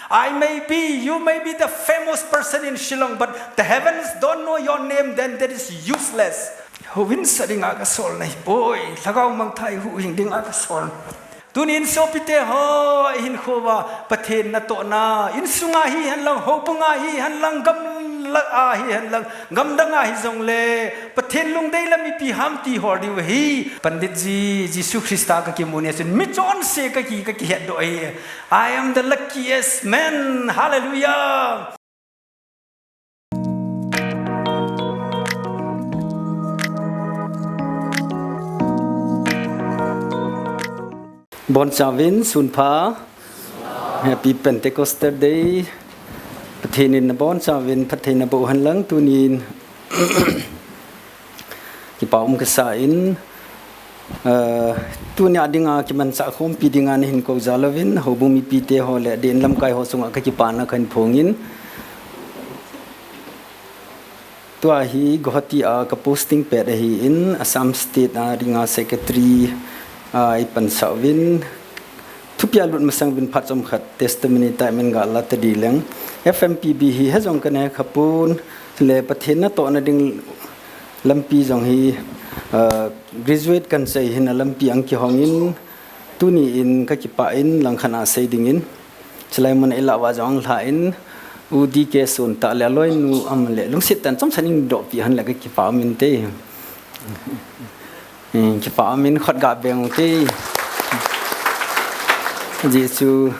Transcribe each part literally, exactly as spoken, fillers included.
I may be, you may be the famous person in Shillong, but the heavens don't know your name, then that is useless. Houin sa dinga kasol nahi poi, lhagao mangthah huhhing dinga kasol. Tunin sopite ho, ihinkhoa Pathen natohna, insunga hihen lang, houpunga hihen lang, gamla a hihen lang, gamdanga hijongle, Pathen lungdei le mipi ham ti hol diu ahi. Pandit ji, Jesu Christa kakimu ni chun, michonse kaki, kakihetdoh ahi. I am the luckiest man. Hallelujah. Bonchauvin, sunpha. Happy Pentecostal Day. Pathen in nabonchauvin phatthei naboh hen lang tunin kipa um kasan, eh, tunia dinga kimanchah khompi dinga nahin kou jal uvin, houbung mipite ho le adeh in lamkai ho chunga kakipana kahin phongin. Tua hi Guwahati a ka posting pet ahin, Assam State a dinga secretary a ipansah uvin, thupia lut masang uvin phat chomkhat testimony tah min gala tadi leng. F M P B hi hejong kaneh khapon, le Pathen natohna ding lampi jong hi, ah, graduate kan sei hin alampi ang kihongin, tuni in kakipah in langkhat a sei dingin. Chulai mun a ilah uva jong lha in, U D K Sun tah le aloinu um le lungset tah in chomcha in dohpeh hen le kakipah um inte. Eh, kipah um in khut gabeng ute. Jesu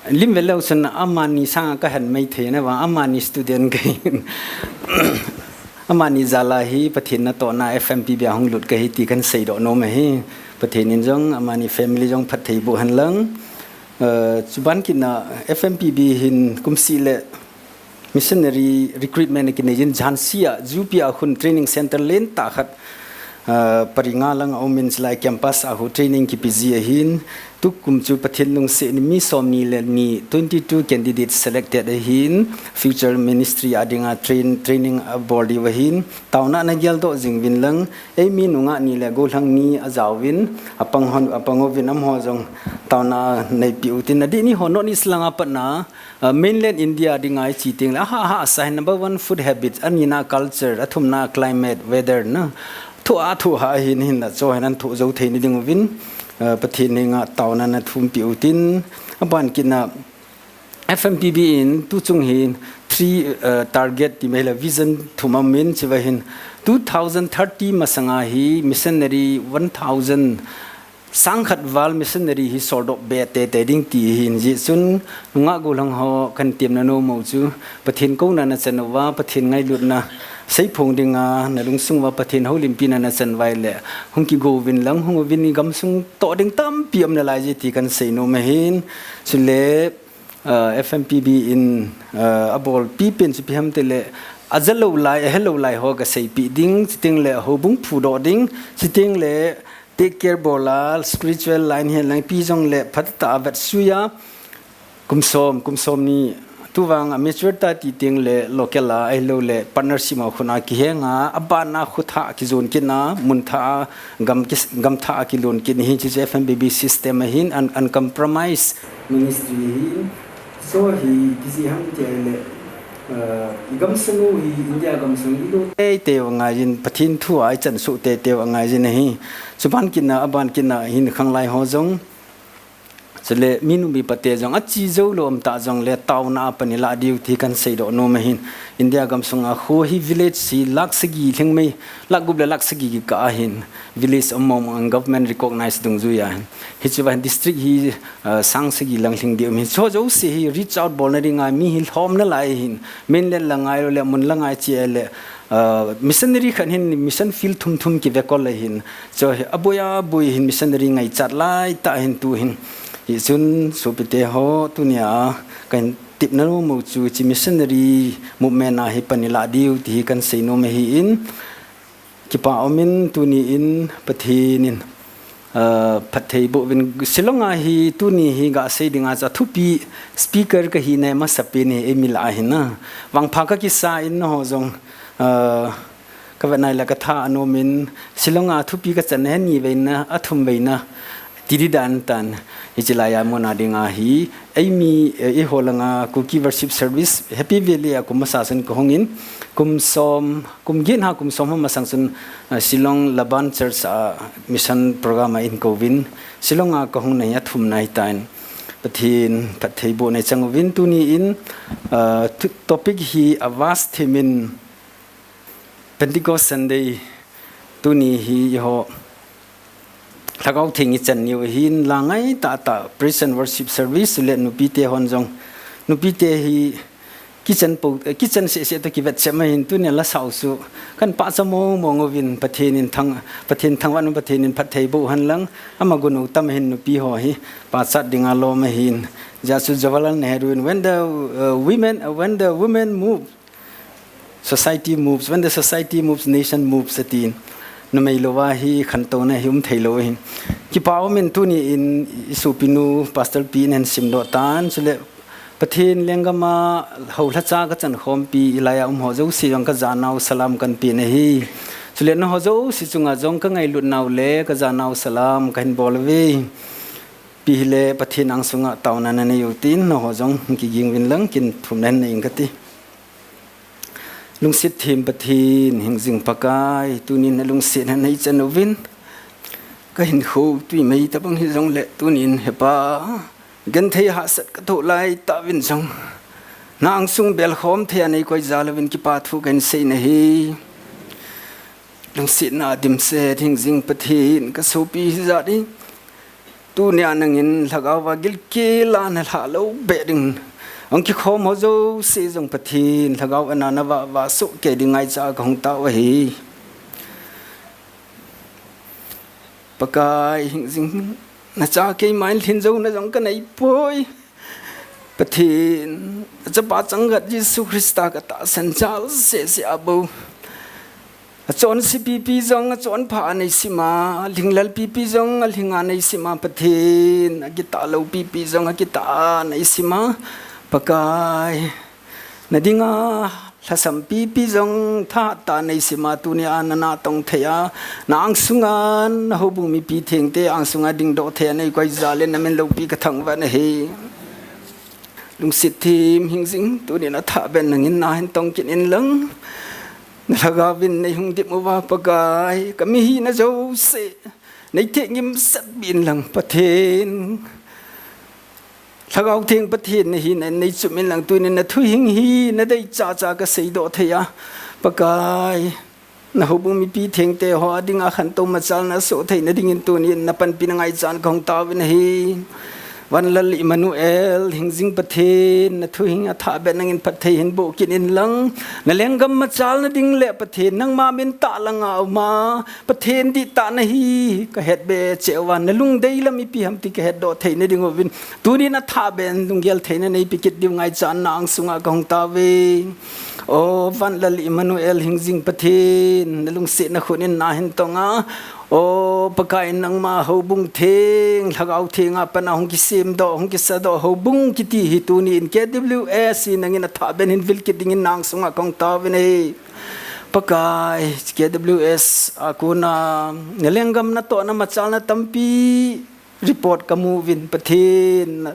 lim velou chun amani sanga kahen maithei nava, amani student kahin. Amani jala hi Pathen natohna F M P B a hung lut kahi ti kahin seidoh nom ahi. Pathen in jong amani family jong phatthei boh hen lang. Eh, chuban kit na F M P B hin kumseh le missionary recruitment kinei jin Jhansi a, J P a khun training center lentah khat, eh, pari nga lang a um in chulai campus a khu training kipe ji ahin, tukum chu Pathen lungset in mi somni le ni, twenty-two candidates selected ahin, future ministry a dinga train, training abol diu ahin, taona nagel doh jing uvin lang, eimi nungah ni le gollhang ni ajaovin, apang hon, apang uvin amaho jong taona neipeh utin, adeh ni ho North East langa patna, ah, mainland India dinga ichi teng le, aha, aha, sa hin number one food habits, anina culture, athumna climate, weather na. Thoh a, thoh a hin, hinna cho hin an thoh jou thei na ding uvin, ah, Pathen henga taona nathumpeh utin, aban kit na F M P B in tuchung hin three, ah, target ti mai le vision thum aum in chuva hin two thousand thirty masanga hi missionary one thousand sang khat val missionary hi soldoh be teitei ding ti ahin, hijeh chun nungah gollhang ho kahin temna nom u chu Pathen kouna nachan uva, Pathen ngailutna seiphong dinga nalungsung uva Pathen houlimpina nachan uva ahile hung kigo uvin lang, hung uvin, igamsung toh ding tampi um nalai je ti kahin seinom ahin. Chule, ah, F M P B in, ah, abolpi pen chu ipi ham itile, aja lou lai, ahe lou lai ho kaseipeh ding, chuteng le houbung phudoh ding, chuteng le take care bol a, spiritual line hihen lang ipi jong le phatah a vetsui a, kum som, kum somni, tuvang a mature ta ti teng le local a, ahilou le partnership a khun a kihenga, aban a kho thah a kijon kit na, mun thah a, gam ki, gam thah a kilon kit na hi, chuche F M P B system ahin, un, uncompromise ministry ahin, so hi, kiji ham ti ahile, uh, igamsung u hi, India gamsung ilut teitei u angai jin, Pathen thu a ichan soh teitei u angai jin ahi. Chuban kit na, aban kit na hin khanglai ho jong, chule minu mipa te jong ache jou lou um tah jongle taona a pan ilah diu ti kahin seidoh nom ahin. India gamsung a kho hi village hi lakh sagi lhingmei, lakh gup le lakh sagi kikah ahin. Village um mong mong in government recognize dungjui ahin. Hiche va hin district hi, ah, sang sagi lang lhing ding um ahin. Chu jouse hi reach out bolna dinga mi hi lhom nalai ahin. Mainland langa ahilou le mun langa iche le, ah, missionary khat hin mission field thum thum kivekol ahin. Chu hi aboi aboi hin missionary ngaichat lai tah ahin tu hin. Hichun sopite ho, tunia kahin tepna nom u chu hiche missionary movement a hi pan ilah diu ti hi kahin seinom ahin. Kipa um in tuni in Pathen in, ah, phatthei boh uvin, Shillong a hi tuni hi gasei dinga chu athupi speaker kahi na masapen hi eimi lah ahin a. Vangpha kakisa in nangho jong, ah, kavet nai le katha anom in, Shillong a thupi kachan na hi ani veina, athum veina. tidi dan tan, hiche laiya muna dinga hi, eimi, eh, eiho langa Kuki Worship Service, Happy Valley a kum masa chun kahungin, kum som, kum get ha kum som ho masang chun, eh, Shillong Laban Church a mission program a eikouvin, Shillong a kahung nahi athumna hitan, Pathen phattheibohna ichang uvin tuni in, eh, tu-, topic hi avast themin Pentecost Sunday tuni hi eiho Lhagao Theng ichan niu ahin la ngai tahtah praise and worship service le nupite hon jong nupite hi kichan po, eh, kichan sehseh toh kivetchet ma hin tunia la sao chu kan pachat mong mong uvin Pathen in thang, Pathen thangvah un Pathen in phattheiboh hen lang ama gun u tam hin nupi ho hi pachat dinga lom ahin. Hijeh chun Jawaharlal Nehru in when the, uh, women, uh, when the women move, society moves, when the society moves, nation moves, atin. Numei louva hi khantouna hi um thei lou ahin. Kipa umin tuni in isopinu, Pastor pi in ahin simdoh tan, chule Pathen lenggam a houlhacha kachan khompi, ilaiya um ho jouse jong kajanau salam kahin pe ahi. Chule nangho jouse chunga jong kangailutnau le kajanau salam kahin bol uve. Ipi hile Pathen angsunga taona nanei u tin, nangho jong kiging uvin lang, kin thumna hin nei inge kati. Lungset them Pathen, hingjing Pakai, tunin nalungsetna neichan uvin. Kahinkho tuimei tabang hijongle, tunin He Pa, genthei hahsat kathoh lai tauvin jong, na angsung belkhom thei a neikoi jal uvin kipa thu kahin sei ahi. Lungsetna dimset hingjing Pathen, kasopi hijat hi. Tunia nangin lhagao va gilkel a nalhah lou beh ding. Hung kikhom ho jouse jong Pathen, lhagao ana navah vah soh kei ding ngaicha kahung tao ahi. Pakai hingjing, nacha keima in lhin jouna jong kanei poi. Pathen, achapa changkhat Jesu Christa katahsan jal sehseh a bou. Achonse pipi jong achonpha a neisim a, alhinglel pipi jong alhing a neisim a, Pathen, akitah lou pipi jong akitah a neisim a, Pakai. Nadinga lhasam pipi jong thahat tah a neisim a, tunia nanatong thei a, na angsunga, na houbung mipi thengte angsunga dingdoh thei a neikoi jal in namin loupi kathangvah ahi. Lungset them hingjing, tunin athah beh in nangin nahin tong kit in lang. Na lhagao vin neihung dim uva Pakai, kamihina jouse, neithengim sat beh in lang Pathen. Lhagao Theng Pathen nahina neichum in lang, tunin nathuhing hi nadei chacha kaseidoh thei a, Pakai. Na houbung mipi thengte ho a dinga khantou machalna soh theina dingin tunin napanpina ngaichan kahung taovin ahi. Vanlal Emmanuel, hingjing Pathen, nathuhing athah beh in nangin phatthei hin boh kit in lang. Na lenggam machalna ding le Pathen, nangma min tah langa uma, Pathen dihtah nahi, kahet beh cheh uva, nalungdei lam ipi ham ti kahetdoh theina ding uvin. Tunin athah beh in lunggel theina neipe kit diu ngaichan na angsunga kahung taove. O Vanlal Emmanuel hingjing Pathen, nalungsetna khut in nahin tong a. O Pakai nangma houbung theng, Lhagao Theng a pat a hung kisemdoh, hung kisadoh houbung kiti hi tunin K W S hi nangin athah beh in hin vil kit dingin na angsunga kahung taovin ahi. Pakai, K W S a kona, na lenggam natohna machalna tampi report kamu uvin Pathen, na,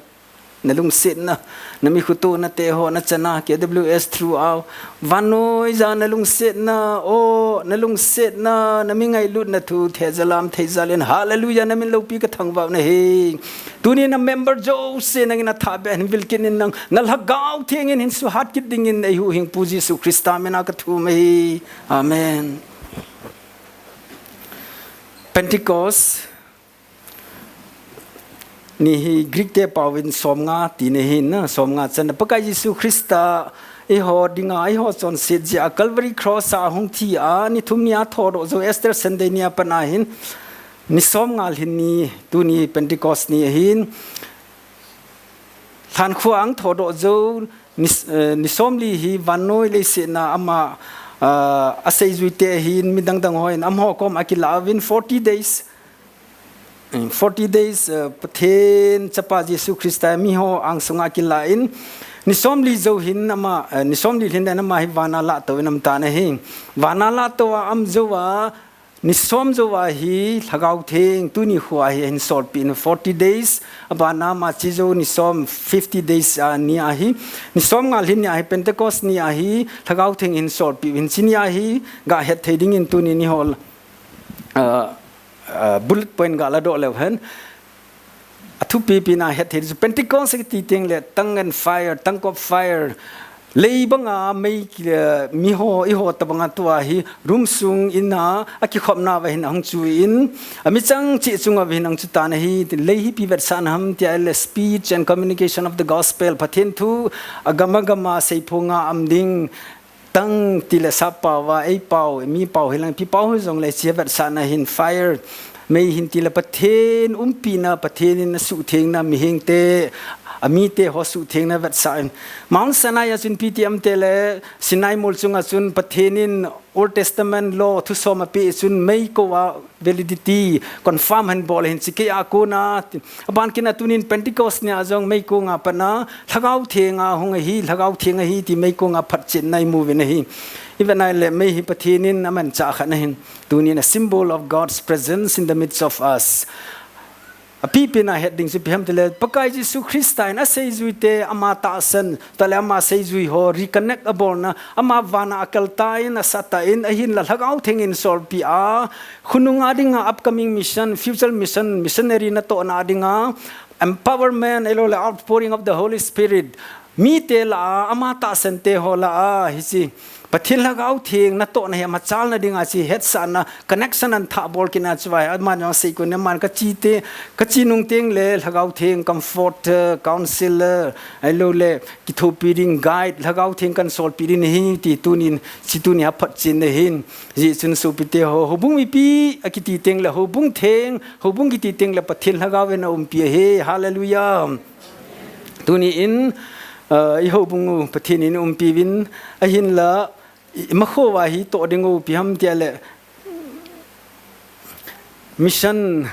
nalungsetna, na mikhutuona te ho nachan a, K W S throughout, vannoi ja nalungsetna, o, nalungsetna, nami ngailutna thu, thei jal a um thei jal in, hallelujah, namin loupi kathangvah ahi. Tunin na member jouse nangin athah beh in hin vil kit in lang, na Lhagao Theng in hin suhat kit dingin eihuhhingpu Jesu Christa min a kathum ahi. Amen. Pentecost ni hi Greek te paovin somnga tina ahi na, somnga channa. Pakai Jesu Christa eiho dinga, eiho chonset jeh a Calvary Cross a hung thi a, ni thum ni a thodoh jou Easter Sunday ni a pat a hin, ni somnga lhin ni, tuni Pentecost ni ahin, Lhankhuh a hung thodoh jou, ni, eh, ni somli hi vannoi leiset a ama, ah, aseijuite hin midang dang hon amaho koma akilah uvin forty days, eh, forty days, eh, Pathen Chapa Jesu Christa miho angsunga akilah in, ni somli jou hin ama, eh, ni somli lhin dan ama hi vana lato in aum tan ahi. Vana lato a aum jou a, ni som jou a hi Lhagao Theng tuni khu a hi ahin solpeh in forty days, abana March jou ni som fifty days a ni a hi, ni som nga lhin ni a hi Pentecost ni a hi Lhagao Theng ahin solpeh in, chuni a hi gahet thei dingin tuni ni hol, uh, uh, bullet point galadoh leu hen. Athupi pi na het thei chu Pentecost kiti teng le tongue and fire, tongue of fire. Lei banga mei ki, eh, mi ho, i ho ta banga tua hi room sung in a, akikhopna va hin ahung chu in, a mi chang chi chunga va hin ahung chu ta na hi, lei hi pi vetsahna ham tia le speech and communication of the gospel. Pathen thu agama gama seiphonga am ding, tongue ti le sap pao va, ei pao, mi pao hi lang, pi pao hi jong le chia vetsahna hin fire. Mei hin ti le Pathen umpina, Pathen in asuhthengna, mihing te, a mi te ho suhthengna vetsah in. Mount Sinai a chun pi ti am ti le Sinai mol chunga chun Pathen in Old Testament law thusom apeh chun mei ko a validity confirm ahin bol ahin, chikei a kona, aban kit na tunin Pentecost ni a jong mei ko nga pat na Lhagao Theng ahung ahi, Lhagao Theng ahi ti mei ko nga phatchetna i mu uvin ahi. I vet na le mei hi Pathen in amanchah khat na hin, tunin a symbol of God's presence in the midst of us. Apipi na het ding chu pi ham ti le, Pakai Jesu Christa in aseijui te ama tahsan, ta le ama seijui ho reconnect abolna, ama vana akal ta in, asa ta in, ahin la Lhagao Theng in solpeh a, khonung a dinga upcoming mission, future mission, missionary natohna a dinga empowerment, ahilou le outpouring of the Holy Spirit. Mi te la a, ama tahsan te ho la a, hichi Pathen Lhagao Theng natohna hi ama chalna dinga chi hetsahna connection ahin thah bol kit na chu vai, aman jong sei ko ne man ka chi te, ka chi nung teng le Lhagao Theng comforter, counselor, ahilou le kithopi ding guide, Lhagao Theng kan solpeh ding hi ti tunin, chi tuni a phatchetna hin. Ji chun sopite ho, houbung mipi akiti teng le houbung theng, houbung kiti teng le Pathen Lhagao in aumpi ahi. Hallelujah. Tuni in, uh, i houbung u Pathen in umpi uvin, ahin la, i, i makho va hi toh ding u pi ham tia le, mission,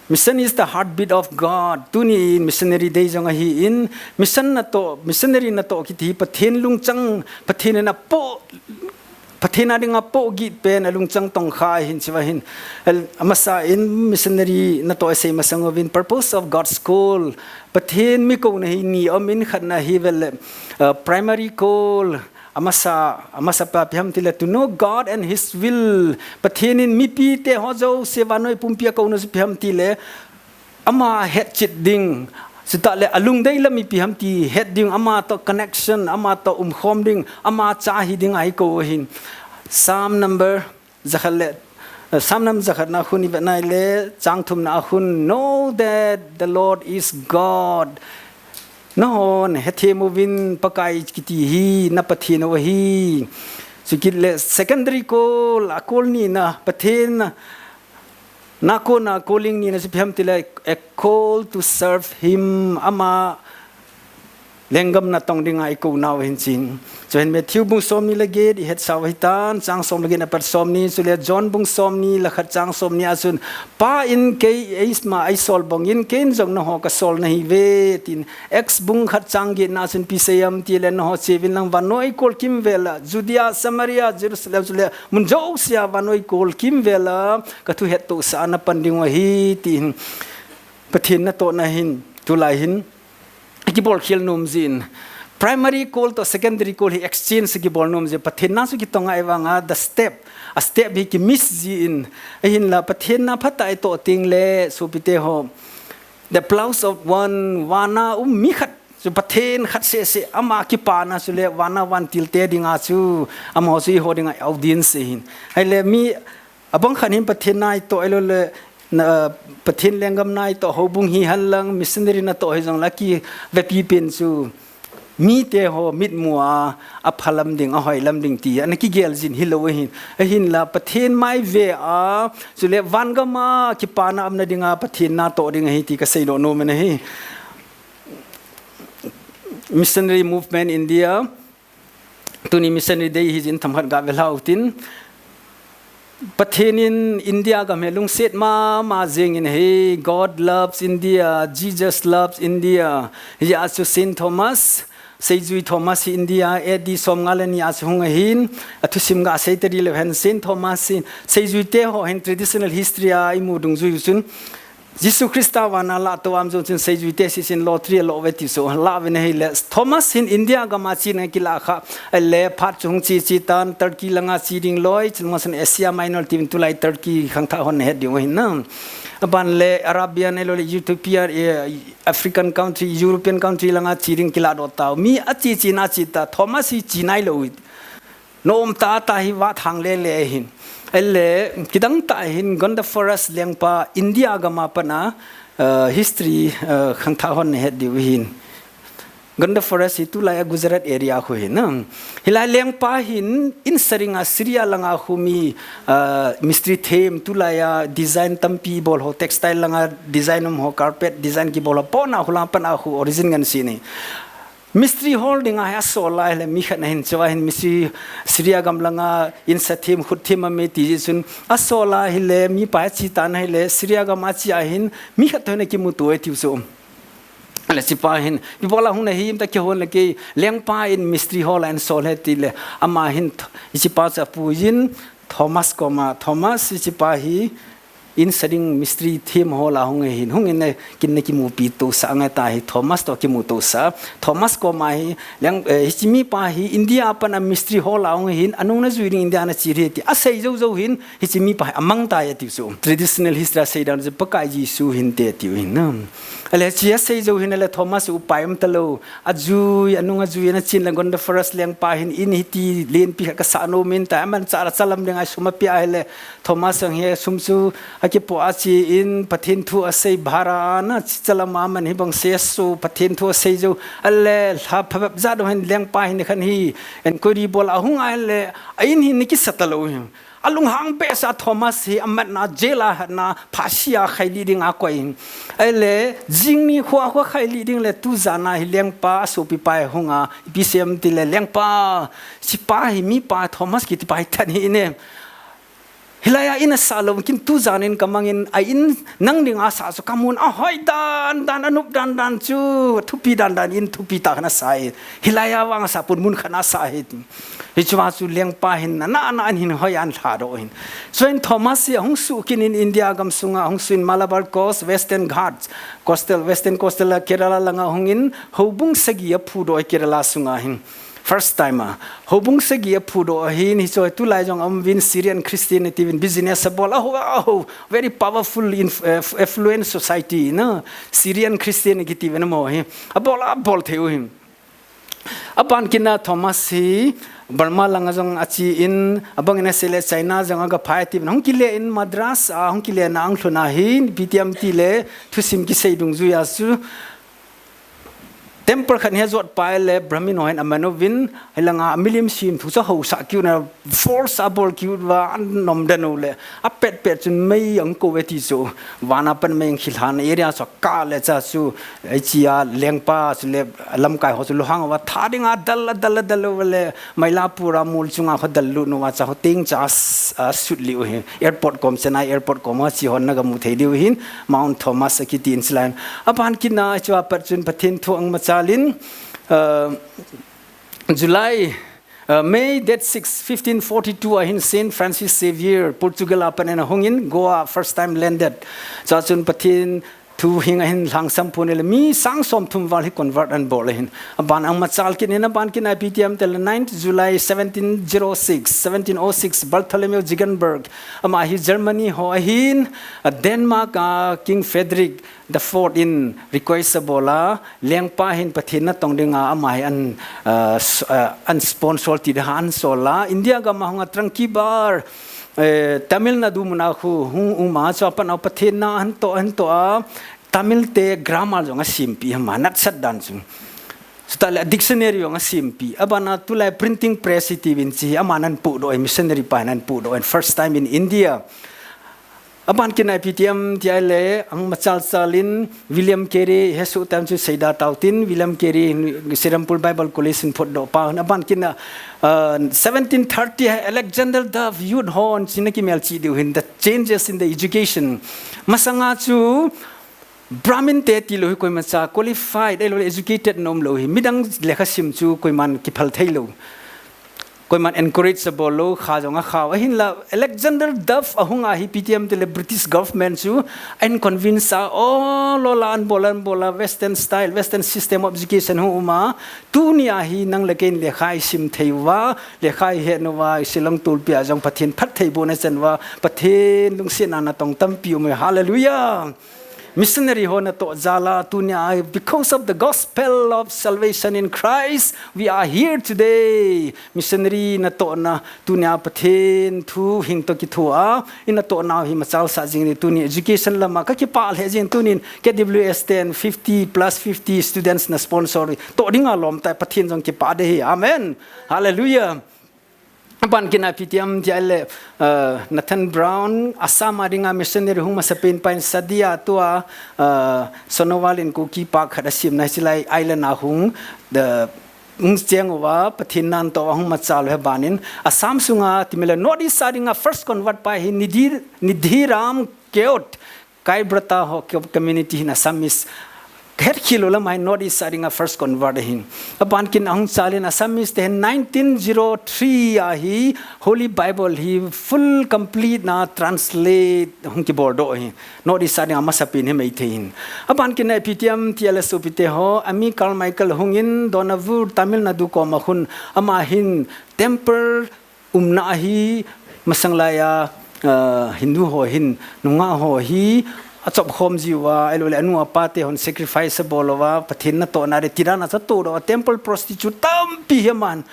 mission is the heartbeat of God. Tuni in Missionary Day jong ahi in, mission natoh, missionary natoh kiti hi Pathen lungchang, Pathen in apoh, Pathen a dinga pohgih pen, alungchang tongkha ahin chi va hin. Al-, amasa in missionary natoh asei masang uvin, purpose of God's call. Pathen mi kouna hi ni um in, khatna hi vel le, uh, primary call. Amasa, amasa pa pi ham ti le, to know God and His will. Pathen in mipi te ho jouse vannoi pumpi a kouna chu pi ham ti le, ama hetchet ding, chutah le alungdei la mipi ham ti het ding, ama toh connection, ama toh umkhom ding, ama cha hi ding a i kou ahin. Psalm number jakhat le, eh, Psalm number jakhat na khun i vet na le, chang thum na khun, know that the Lord is God. Nahon hethem uvin Pakai kiti hi na Pathen u ahi. Chukit le secondary call, a call ni na Pathen na, na ko na calling ni na chu pi ham ti le, a call to serve Him, ama lenggam na tong ding a i kou nau hin chin. Chu hin Matthew bung som ni le get i het sau hi tan, chang som le get na pat som ni, chu le John bung som ni le khat chang som ni a chun, Pa in kei eima ei sol bang in, kei in jong naho ka sol na hi ve, tin Acts bung khat chang get na chun pi sei am ti le, naho che uvin lang vannoi kol kimvel a, Judea, Samaria, Jerusalem, chu le mun jouse a vannoi kol kimvel a, ka thu hettohsah a na pan ding u ahi, tin Pathen natohna hin, tulai hin, kibol khel nom jin. Primary call to secondary call hi exchange kibol nom jin. Pathen na chu kitong a i vang a, the step, a step hi ki miss jin. Ahin la Pathen na phatah i toh teng le, sopite ho. The applause of one, vana um mi khat. Chu Pathen khat seh seh, ama kipana chu le, vana vantil te ding a chu, amaho chu i ho ding a audience ahin. Ahile mi, abang khat hin Pathen na i toh, ahilou le, na, Pathen lenggam na i toh, houbung hi hen lang, missionary natoh hi jong la kivepi pen chu. Mite ho mitmu a, aphalam ding, ahoilam ding ti, ana kigel jin hilou ahin. Ahin la, Pathen mai ve a, chu le vangam a, kipana umna ding a, Pathen natoh ding ahi ti ka seidoh nom in ahi. Missionary Movement India, tuni Missionary Day hi jin themkhat ga ve lhau tin. Pathen in India gam hi lungset mama jing in ahi, God loves India, Jesus loves India. Hijeh a chu Saint Thomas, Seijui Thomas hi India A D somnga le ni a chu hung ahin, athusim ga sei tadi leu hen Saint Thomas hi, Seijui te ho hin traditional history a imu dungjui u chun, Jesu Christa vana lah to am jong chun Seijui te sisin lottery alo ve ti chu, lah ve na hile. Thomas hin India gam a chena kilah kha, ale phat chu hung chi chi tan, Turkey langa chi ding loi, chun Muslim Asia Minor tivin tulai Turkey khangthah hon het ding u hin na. Aban le Arabian, alo le Utopia, eh, African country, European country langa chi ding kilah doh tau. Mi achi chi na chi ta, Thomas hi chi nai lou. Nom ta ta hi va thang le le hin. Ale, kidang ta hin Gondopharus lengpa India gam a pana, eh, history, eh, khangthah hon het diu hin. Gondopharus hi tulai a Gujarat area khu hin na. Hilai lengpa hin insa dinga Syria langa khu mi, eh, mistri them tulai a design tampi bol ho, textile langa design um ho, carpet design kibol ho, pona khu lang pana khu origin ngan si ni. Mistri hol dinga hi asol a hile mi khat na hin, chua hin mistri Syria gam langa insa them khut them a mi ti ji chun asol a hile, mipa hi chi ta na hile, Syria gam a chi a hin mi khat toh na kimu to e tiu chu. Ale chipa hin, ibola hung na him ta kihon le kei, lengpa in mistri hol a hin sol he ti le, ama hin th-, chipa cha pu yin, Thomas koma, Thomas chipa hi, insa ding mistri them hol a hung hin, hung in le, kin na kimupi to sa ngai ta hi, Thomas toh kimu to sa, Thomas koma hi, leng, eh, hichi mipa hi, India a pana mistri hol a hung hin, anung na jui ding India na chi ri ti, asei jou jou hin, hichi mipa hi, amang ta ya ti chu. Traditional history a sei dan chu Pakai Jesu hin te ti u hin na. Ale chi asei jou hin le Thomas upai um ta lou. Ajui, anung ajui, ana chin le Gondopharus lengpa hin in hiti lenpi khat ka sa nom in ta, aman cha la chalam ding a sum apia hile. Thomas ang hi sum chu akipo a chi in Pathen thu asei bara na chi chalam a man hi bang se su Pathen thu asei jou. Ale lha phabep ja do hin lengpa hin khan hi enquiry bol a hung a hile a in hin ni kisa ta lou hin. Alunghang behseh a Thomas hi amatna, jail a hatna, phasi a khailih ding a koi in. Ahile, jing ni khua khua khailih ding le tu jan a hi lengpa, asopipa hi hung a, ipi sem ti le lengpa, chipa hi mipa Thomas kitipa hi that hi ne. Hilai a in asa lou, kin tu jan in kamang in, a in nang ding asa chu kamun, ahoi dan dan, anup dan dan chu, thupi dan dan in, thupi tah khat asa hi. Hilai a vang asa pun mun khat asa hi. Hichua chu lengpa hin na, na, na an hin hoi an lha do hin. Chuin Thomas hi ahung suh kin in India gam sunga, ahung suh in Malabar Coast, Western Ghats, Coastal, Western Coastal a Kerala langa hung in, houbung sagi aphu do Kerala sunga hin. First time a. Houbung sagi aphu do hin, hichu tulai jong um vin Syrian Christian tivin business abol, aho, aho, very powerful inf-, eh, affluent society, na. Syrian Christian kiti vin mo hi. Abol, abol thei u hin. Aban kin a Thomas hi Burma langa jong achi in, abang in asei le China jong aga phai tivin, hung kile in Madras a, hung kile na ang lhun a hin, P T M ti le, thusim kisei dungjuia chu, temple khat hi ajot pai le, Brahmin ho hin aman uvin, hilanga milim sim thu chu hausa kiu na, force abol kiu va, an nom dan u le, apet pet chun mei ang ko ve ti chu, vana pan mei ang khilhan area chu ka le cha chu, Hichia lengpa chu le lamkai ho chu luhang uva tha dinga dal, dal, dal uva le Mylapore mol chunga ho dal lut uva cha ho ting cha as-, asut liu hi. Airport kom Chennai airport kom a chi hon na ga mu thei diu hin Mount Thomas akiti in chilan. Aban kin a chua pat chun Pathen thu ang machal in, uh, July Uh, May date six, fifteen forty-two a hin Saint Francis Xavier, Portugal a pan in ahung in, Goa first time landed. Chua chun Pathen thu hing a hin lhangsam pon le mi sang som thum val hi convert an bol ahin. Aban ang machal kin in aban kin a P T M tel ninth July seventeen zero six, seventeen oh six, Bartholomew Ziegenberg. Ama hi Germany ho ahin, a Denmark a King Frederick the fourth in request abol a, lengpa hin Pathen natong dinga ama hi an, uh, s-, uh, an sponsor ti dinga an sol a, India gam a hung a Tranquebar, eh, Tamil Nadu mun a khu hung um a, chua pat a Pathen na an to, an to a, Tamil te grammar jong asimpi ama, natsat dan chu. Chuta le dictionary jong asimpi. Aban a tulai printing press iti vin chi, ama nan pu do, missionary pa nan pu do, and first time in India. Aban kin a P T M ti a le, ang machal chal in William Carey, hesu tam chu seida tautin, William Carey, Serampore Bible College in phot do pa, aban kin a, uh, seventeen thirty, Alexander Dove, Youth Hon, china kimel chi diu hin, the changes in the education. Masanga chu, Brahmin te tilou hi koima cha qualified, ahilouleh educated na umlou hi. Midang lekha sim chu koiman kiphal theilou. Koiman encourage abol lou, kha jong akhau. Ahinla, Alexander Duff ahung a hi ipi ti ham itile British government chu ahin convince a, o, lola ahin bol, ahin bol a, Western style, Western system of education hung um a, tunia hi nang le kei in lekha isim thei uva, lekha ihet uva, Shillong tulpi a jong Pathen phattheibohna ichan uva, Pathen lungsetna natong tampi um e. Hallelujah. Missionary ho natoh jal a tunia, because of the gospel of salvation in Christ, we are here today. Missionary natohna tunia Pathen thu hing toh kithoa, inatoh nau hi machal sah jing in, tuni education lama kakipah lheh jing, tunin K W S ten fifty plus fifty students na sponsor, toh dinga lom tai, Pathen jong kipah ding ahi. Amen. Hallelujah. Aban kit na ipi ti ham itile, uh, Nathan Brown, Assam a dinga missionary hung masapen pa in Sadia tua, uh, Sonowal in Kuki Park khat asim na, hiche lai island a hung, the, hung cheng uva, Pathen natong a hung machal u hi aban in, Assam sunga, ti mile North East a dinga first convert pa hi Nidhi, Nidhiram Keot, Kaibrata ho ke-, community hin Assamese. Hetkhel lou lam ahin North East a dinga first convert ahin. Aban kit na ahung chal in Assamese te hin nineteen zero three a hi Holy Bible hi full complete na translate hung kibol doh ahi. North East a dinga masapen hi Meitei hin. Aban kit na ipi ti ham itile sopite ho, Amy Carmichael hung in Dohnavur, Tamil Nadu koma khun ama hin temple umna ahi, masang lai a, ah, Hindu ho hin, nungah ho hi, achop khom jiuva, ahilouleh anu apa te hon sacrifice abol uva, Pathen natohna ding ti dan a chatoh doh a, temple prostitute tampi hi aman.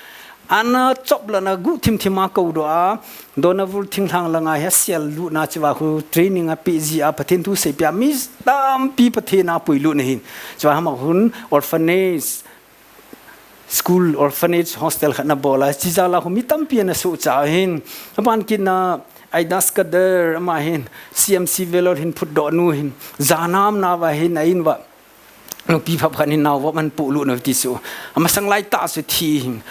Ana chop lhon a guh thim thim a kou doh a, Dohnavur thinglhang langa hi asel lutna cheh uva khu training ape ji a, Pathen thu seipeh a, mi tampi Pathen a puilut na ahin. Chua ama khun orphanage, school, orphanage, hostel khat ana bol a, hiche jal a khu mi tampi ana sohcha ahin. Aban kit na Aidas Kader, ama hin C M C Vellore hin phutdoh nu ahin. Jana umna uva hin a in uva nupi phap khat hin naovop ahin polut nu ti chu. Amasang lai tah chu thi ahin.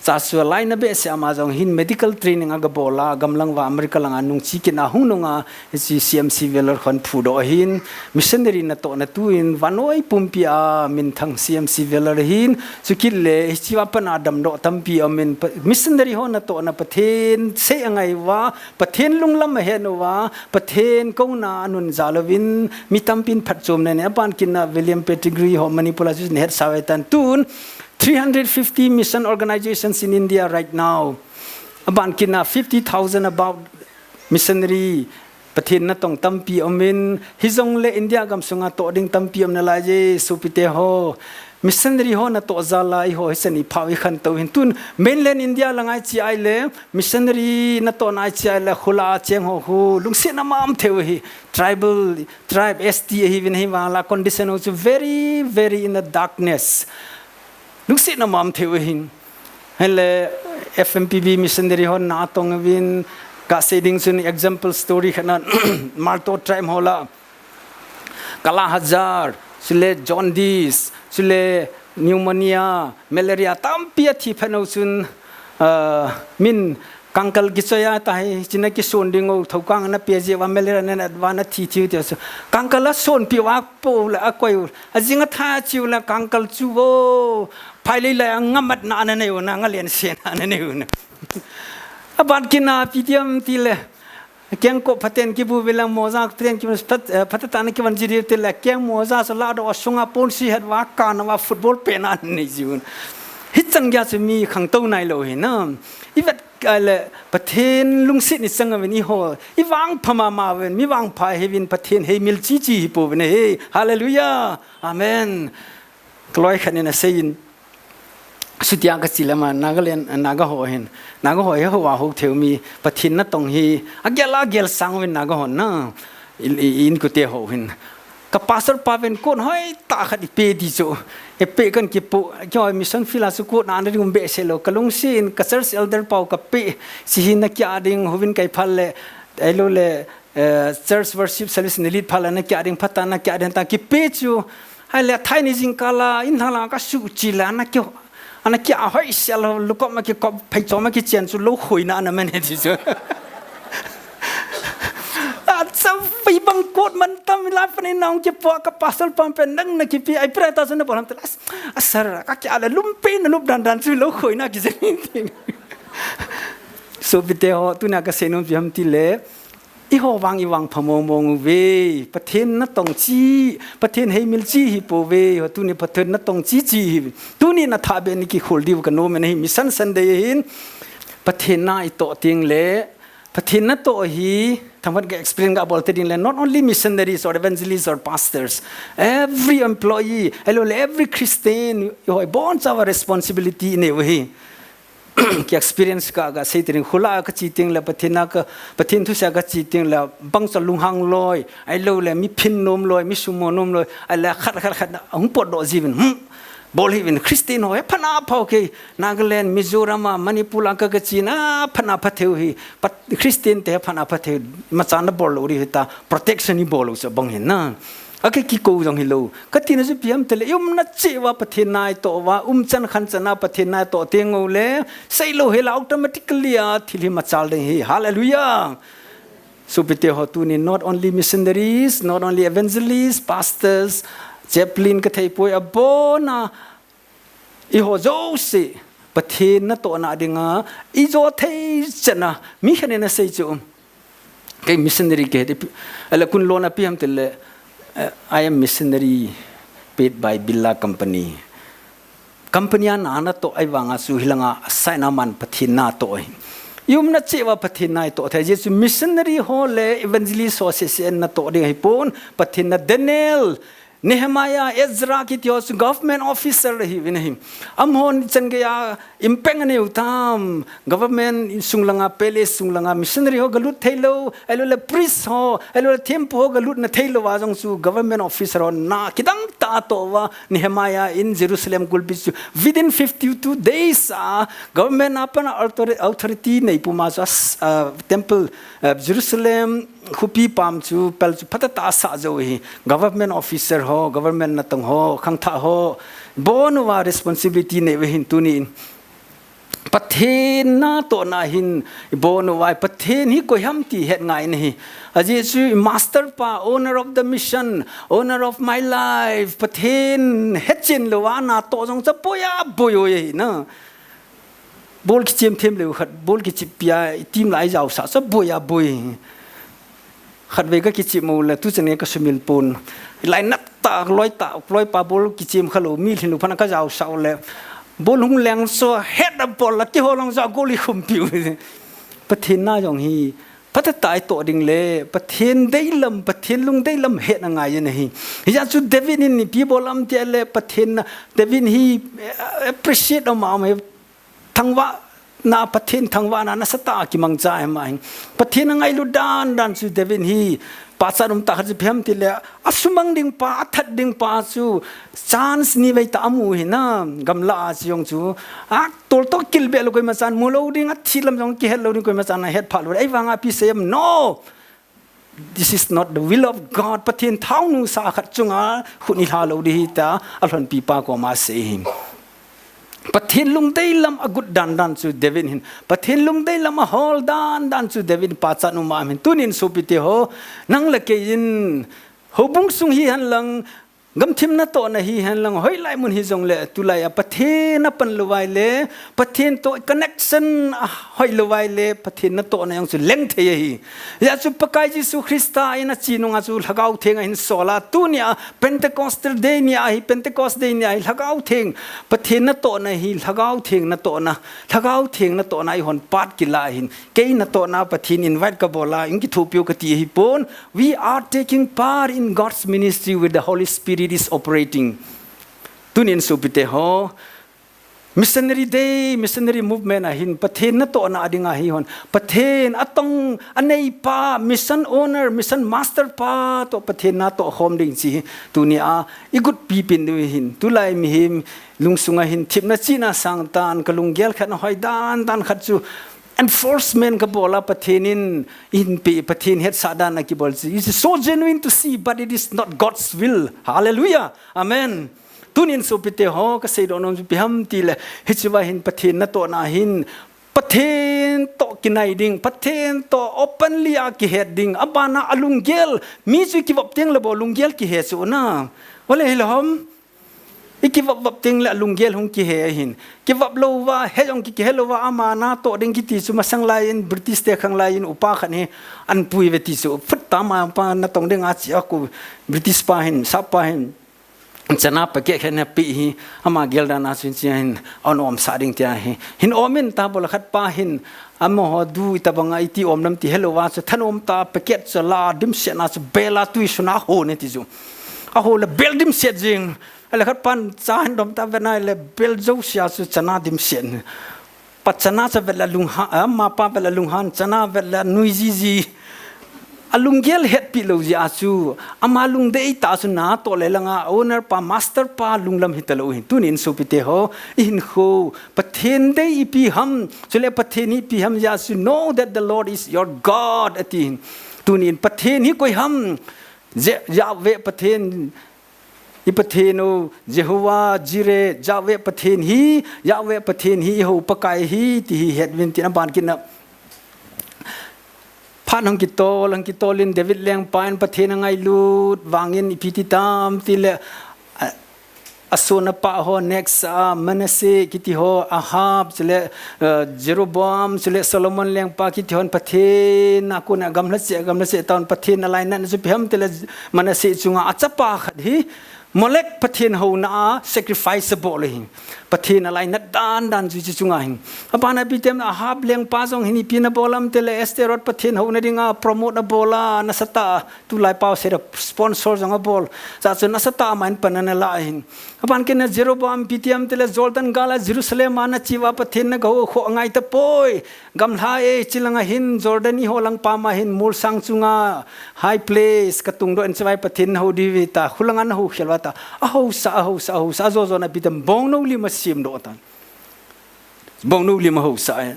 Cha chu alaina behseh, ama jong hin medical training aga bol a, gamlang uva America langa nungche kit na hung nung a, hiche C M C Vellore khun phudoh ahin, missionary natohna tuin vannoi pumpi a minthang C M C Vellore ahin, chukit le hiche uva pat a damdoh tampi aum in, pa-, missionary ho natohna Pathen sei angai uva, Pathen lunglam ahet uva, Pathen kouna anun jal uvin, mi tampin phatchomna anei. Aban kit na William Pettigrew ho Manipur a chu nahet sau ahitan, tun three hundred fifty mission organizations in India right now. Aban kit na fifty thousand about missionary, Pathen natong tampi aum in, hijongle India gam sunga toh ding tampi aum nalai je, sopite ho. Missionary ho natoh jal a eiho hichan iphau ikhantou hin, tun mainland India langa iche ahile, missionary natohna iche ahile, khula a cheng ho khu lungsetna mama thei u ahi, tribal, tribe, S T ahiuvin, ahivang la condition ho chu very, very in the darkness. Lungsetna mama thei u ahin. Ahile F M P B missionary hon natong uvin, kasei ding chun example story khat na, Marto tribe ho la, Kala Azar, chule jaundice, chule pneumonia, malaria, tampi athi phat u chun, ah, min kangkal kichoi a tahi, china kison ding u, thoukang ana pe jeh uva malaria na nat uva ana thi thi u ti chu. Kangkal asonpi uva apo le akoi u, ajing atha chiu le kangkal chu vo, phailei lai a ngamatna ana nei u na, ngalen sena ana nei u na. Aban kit na ipi ti ham itile, kengkop phaten kibu uve le, moja phaten kibu, phat-, eh, phatah tah in kivan ji diu tile, keng moja chu ladoh a sunga ponsi het uva kana uva football pen ana nei jiu. Hichan geiya chu mi khangtou nailou ahi na. Ivet kit le Pathen lungset ichang uvin eiho, ivangpha mama uvin, mi vangpha ihiuvin, Pathen heimil chichi ihi pouvin ahi. Hallelujah. Amen. Kaloi khat in asei in, chutia kache le ama Nagaland, Naga ho hin, Naga ho hi hou a hou thei u mi, Pathen natong hi agel agel sang uvin Naga hon na, i, i, inkote ho hin. Ka pastor pa ven coat hoitah khat ipe ti chu, ipe kan kipu, keiho mission field a chu coat ana ding um behseh lou, kalungset in ka church elder pau kapeh, hiche hi nakia ding, houin kai phat le, ahilouleh, eh, church worship service na lead phat le nakia ding, phatah nakia ding tia kipe chu, ahile thaini jingkah a, in lhang langa kasuh che le, ana ki, ana kia hoisel, lukop ma kikop, pheichom ma kichen chu lou khoina ana man e ti chu. Acha, ipi bang Pot man tam la pan in nang ke po ka pastor pam pen nang na kipi ai pray ta na bolam telas. Asar ka kya la lumpe na lup dan dan chu lo khoi na ki jeni. Sopite ho, tuna ka seinom pi ham tile, i ho vang i vang pha mong mong uve. Pathen natong chi, Pathen heimil chi hi pouve. Ho tuni Pathen natong chi chi hi. Tuni na tha be ni kikhol diu ka nom e na hi Mission Sunday hin. Pathen na i toh teng le, Pathen natoh hi, thangvat ka explain ka bol te ding le, not only missionaries or evangelists or pastors, every employee, hello, every Christian, i ho bon chawa responsibility i nei u hi. Ki experience ka, ka sei teng, khula ka chi teng le, Pathen na ka, Pathen thu sa ka chi teng le, bang sa lunghang loi, ai lo le, mi phin nom loi, mi sumo nom loi, ai le khat, khat, khat, hung pot do jivin. Hmm. Bol hi vin Christian ho, he phana phau ke, Nagaland, Mizoram, a, Manipur, a ka, ka chi na, phana pha theu hi, pat, Christian te phana pha theu, ma chan na bol lo ri hi ta, protection hi bol lo sa bang hin na. A ke ki ko jong hi lo. Ka ti na chu pi ham tele, um na che wa Pathen nai to wa, um chan khan chan na Pathen nai to te ngo le, sei lo he la automatically a, thil hi ma chal ding hi. Hallelujah. Sopite ho tuni, not only missionaries, not only evangelists, pastors, chaplain ka thei poi a bona, i ho jo se, Pathen natoh na dinga, i jo thei chana, mi khen na sei chu. Kei missionary ke, ala kun lona pi ham tele, eh, I am missionary paid by Birla Company. Company a na natoh ai vanga chu hilanga sign a man Pathen natoh ai. I um na che wa Pathen nai toh thei Jesu missionary ho le evangelist ho se se natoh ding hi pon Pathen na Daniel, Nehemiah, Ezra kiti ho chu government officer hi vin hi. Am hon chan gaya impeng ne utam government sung langa palace sung langa missionary ho galut thei lo, elo le priest ho, elo le temple ho galut na thei lo wa jong chu government officer ho na kidang ta to wa Nehemiah in Jerusalem kulpi chu within fifty-two days a government a pana authori-, authority nei puma chu as, uh, temple, uh, Jerusalem khupi pam chu pel chu phatata sa jo hi government officer ho, government natong ho, khangthah ho, bon wa responsibility nei ve hin tuni in. Pathen natoh na hin, i bon u vai, Pathen hi koi ham ti het ngai na hi. A Jesu i master pa, owner of the mission, owner of my life, Pathen het chen lo wa natoh jong cha boya boyo ye na. Bol kichim them le khat, bol kichip pia, i tim lai jao sa, cha boya boy. Khat ve ka kichim mo le, tu chane ka sumil pon. Lai nat ta, loi ta, loi pa bol kichim kha lo, mi lhin lo phana ka jao sa le. Bol hung leng so het a bol la kihol long ja goli khum piu. Pathen na jong hi, phatata i toh ding le, Pathen deilam, Pathen lung deilam het na ngai na hi. Hija chu David in ni pi bol am ti le, Pathen na, David hi, eh, appreciate am am he, thangvah na Pathen thangvah na nasatah a kimangcha hi ma hi. Pathen a ngailu dan dan chu David hi, pachat um ta khat chu pi ham ti le, a sumang ding pa, a that ding pa chu chance ni vei ta amu hi na, gamla a chu jong chu, a tol to kil be lo koima chan mu lo ding, a thi lam jong kihet lo ding koima chan a het pha lo. Ei vang a pi sem no. This is not the will of God. Pathen thao nu sa khat chunga khut i hla lo di hi ta, a lhon pi pa ko ma se hi. Pathen lungdei lam a gut dan dan chu David hin. Pathen lungdei lam a hol dan dan chu David pa chan u ma hin. Tunin sopite ho, nang le kei in, hobung sung hi han lang, gamthim natoh na hi hen lang, hoilai mun hi jong le, tulai a Pathen a pan lo vai le, Pathen to connection a hoi lo vai le, Pathen natoh na jong chu leng thei ahi. Hia chu Pakai Jesu Christa in a chi nung a chu Lhagao Theng a hin sol a, tuni a Pentecostal Day ni a hi, Pentecost Day ni a hi, Lhagao Theng, Pathen natoh na hi, Lhagao Theng natoh na, Lhagao Theng natoh na i hon pat kila hin, kei natoh na Pathen invite ka bol a, in kithopiu ka ti hi pon, We are taking part in God's ministry with the Holy Spirit is operating. Tunin sopite ho, Missionary Day, Missionary Movement a hin, Pathen natoh na a ding a hi hon. Pathen a tong a nei pa, mission owner, mission master pa, to Pathen natoh khom ding chi hi. Tuni a, i gut pi pin du hin. Tulai mihem, lungsung a hin, thipna china sang tan, ka lunggel khat na hoi dan, dan khat chu. Enforcement ka bol a Pathen in, in pe Pathen hetsah dan a kibol si. It is so genuine to see, but it is not God's will. Hallelujah. Amen. Tunin sopite ho, ka seidoh nom chu ipi ham ti le, hiche va hin Pathen natoh na hin, Pathen toh kinai ding, Pathen toh openly a kihet ding, abana alunggel, mi chu kivop teng le bou lunggel kihe chu na. Ole hilou ham? I kivop vop teng le alunggel hung kihe ahin. Kivop louva, he jong ki, kihe louva, ama natoh ding kiti chu masang laiyin, British te khang laiyin, upa khat hi, an pui ve ti chu. Phut ta ama pa natong ding a chi a ku, British pa hin, sap pa hin. Chana packet khat na pi hi, ama gel dan a chu chi hin, an om sa ding tia hi. Hin om in ta bol khat pa hin, amaho du ita banga iti om nam ti he louva chu, than om ta packet chu la, dimset na chu, bela tui suna ho ne ti chu. A ho le bel dimset jing. Ale khat pan cha hin dom ta ve nai le bel jo sia chu chana dimset. Pa chana cha vet la lunghan, ama pa vet la lunghan, chana vet la nui jiji. Alunggel hetpi lou jia chu, ama lungdei ta chu natoh le langa owner pa, master pa lunglam hita lou hin. Tunin sopite ho, i hinkho, Pathen dei ipi ham, chule Pathen hi ipi ham jia chu, know that the Lord is your God, ati hin. Tunin Pathen hi koi ham, Je-, Yahweh Pathen, i Pathen u, Jehovah Jireh, Yahweh Pathen hi, Yahweh Pathen hi, i hou Pakai hi, ti hi het vin tin aban kit na. Phat hung kitol, hung kitol in David lengpa in Pathen angailut vangin ipi ti tam ti le, a, asona pa ho next, a, Manasseh kiti ho, Ahab, chule, a, Jeroboam, chule Solomon lengpa kiti hon Pathen a kona gamla che, gamla che taon Pathen alainat chu ipi ham ti le Manasseh chunga achapa khat hi, Molek Pathen houna a sacrifice abol hi. Pathen alainat dan dan chu hiche chunga hin. Abana ipi ti ham Ahab lengpa jong hin ipi na bol ham ti le Ashtaroth Pathen houna dinga promote abol a nasatah a tulai pao se da sponsor jong abol. Cha chu nasatah a ama in pan ana la hin. Aban kit na Jeroboam ipi ti ham ti le Jordan gal a Jerusalem a nache uva Pathen na gahou kho angai tapoi. Gamla e, chilanga hin Jordan i ho lang pama hin molsang chunga high place ka tungdoh in chevai Pathen na hou diu ve ta, khulanga na hou khel uva ta. Ahousa, ahousa, ahousa, ajo jo na ipi ti ham bongnou lim asemdoh ta. Bongnou lim ahousa e.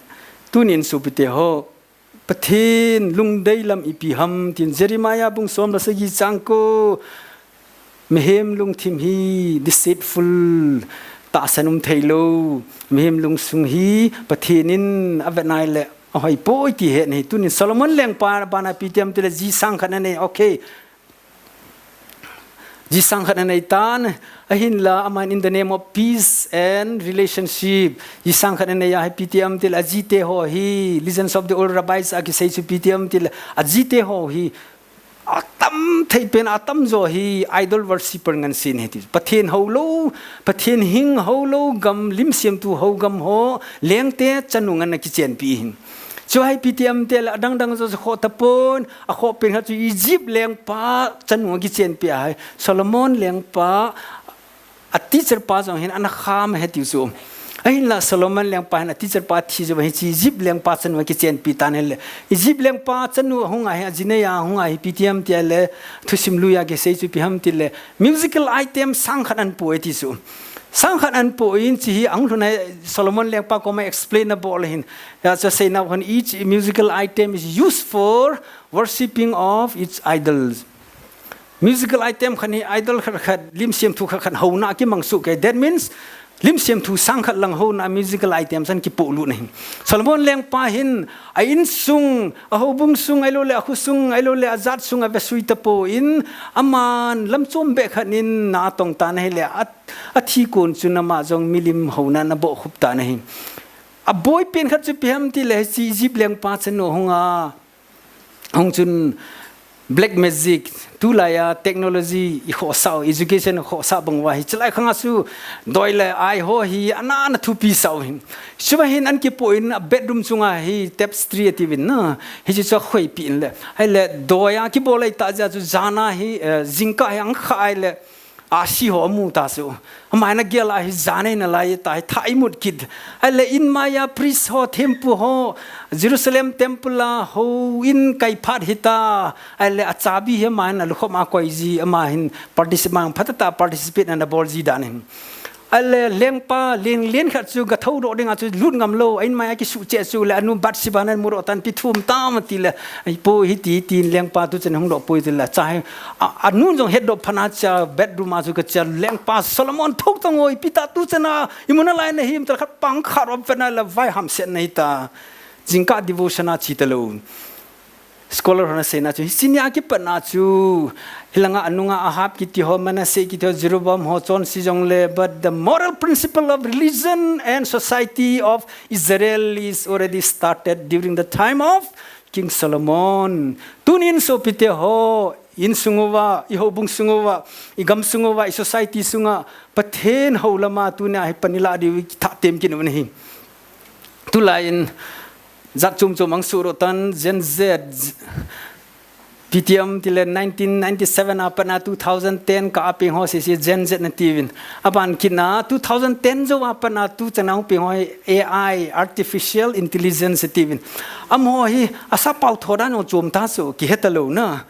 Tunin sopite ho, Pathen lungdei lam ipi ham tin Jeremiah bung som le sagi chang ko. Mihem lungthim hi deceitful, tahsan um thei lou. Mihem lungsung hi Pathen in avet nai le ahoi poi ti het na hi. Tunin Solomon lengpa bana ipi ti ham ti le ji sang khat anei, okay. Ji sang khat anei tan, ahinla aman in the name of peace and relationship. Ji sang khat anei a hi ipi ti ham ti le aji te ho hi, Legends of the Old Rabbis a kisei chu ipi ti ham ti le aji te ho hi, atam thei pen atam jo hi idol worshipper ngen sin hi ti. Pathen hou lou, Pathen hing hou lou, gam lim semthu hou gam ho, lengte chanu ngen ana kichenpi hin. Chu hi ipi ti ham ti le adang dang jo kho tapon, akho pen khat chu Egypt lengpa chanu kichenpi a hi. Solomon lengpa a teacher pa jong hin ana kham he tiu chu. Ahinla Solomon lengpa hin a teacher pa thi chu hiche Egypt lengpa chanu kichenpi tan hile. Egypt lengpa chanu hung a hi ajinei a hung a hi ipi ti ham ti le thusim lui a kisei chu ipi ham ti le musical item sang khat ana po e ti chu. Sang khat ana po in chi hi ahung lhun a Solomon lengpa koma explain abol hin. Ya chu seina hon each musical item is used for worshipping of its idols. Musical item khat hi idol khat khat, lim semthu khat khat houna kimang suh kei. That means, lim semthu sang khat lang houna musical item ana kipolut na hi. Solomon lengpa hin, a insung, a houbung sung, ahilouleh a khosung, ahilouleh a jat sung a vesui tapon, aman lamchom beh khat in na atong tan ahile, a, athi kon chun ama jong milim houna ana bohkhup tan ahi. Aboi pen khat chu ipi ham ti le hiche Egypt lengpa chanu hung a, Hung chun black magic, tulai a technology i khohsah u, education i khohsah bang uva hi, chulai khang a chu doi le ai ho hi ana ana thupi sah u hin. Chuva hin ana kipoh in a bedroom chunga hi tapestry ati uvin na. Hiche chu akhoipi in le. Ahile doi a kibol ahitah jeh a chu jan a hi, eh, jingkah hi angkha ahile, ahsi ho amu ta chu. Ama hin agel a hi jan ahi nalai ta hi, tha imut kit. Ahile in maiya priest ho, thempu ho, Jerusalem temple a houin kai phat hita. Ahile achabi hi ama hin alukham a koi ji, ama hin particip-, mang phatah a participate ana bol ji dan hin. Ale lengpa, leng, leng khat chu ga thoudoh dinga chu lut ngam lou, a in mai a kisuh cheh chu le, anu Bathsheba nan mudoh tan, pi thum tam ati le, ai po hiti, tin lengpa tu chen hung doh poi ti le, cha hi, a, anu jong hetdoh phat na cha bedroom a chu ga cha, lengpa Solomon thou tang oi, pi ta tu chen a, i mun a lai na him ta khat pang khat op vet na le, vai hamset na hi ta. Jingkah devotion a chi ta lou. Scholar ho na seina chu, hiche nia kipatna chu, hilanga anunga Ahab kiti ho, Manasseh kiti ho, Jeroboam ho, chonse jongle, but the moral principle of religion and society of Israel is already started during the time of King Solomon. Tunin sopite ho, insung uva, i houbung sung uva, i gam sung uva, i society sunga, Pathen hou lama tunia hi pan i lah diu i kithah tem kit u ahi. Tulai in, jat chom chom ahung sohdoh tan, Gen Z, P T M tile nineteen ninety-seven a pat na two thousand ten kah a peng ho sese Gen Z na tiuvin. Aban kit na two thousand ten jou a pat na tu chan a hung peng ho hi A I, artificial intelligence tiuvin. Amaho hi asap pao tho dan jong chom ta chu kihe ta lou na.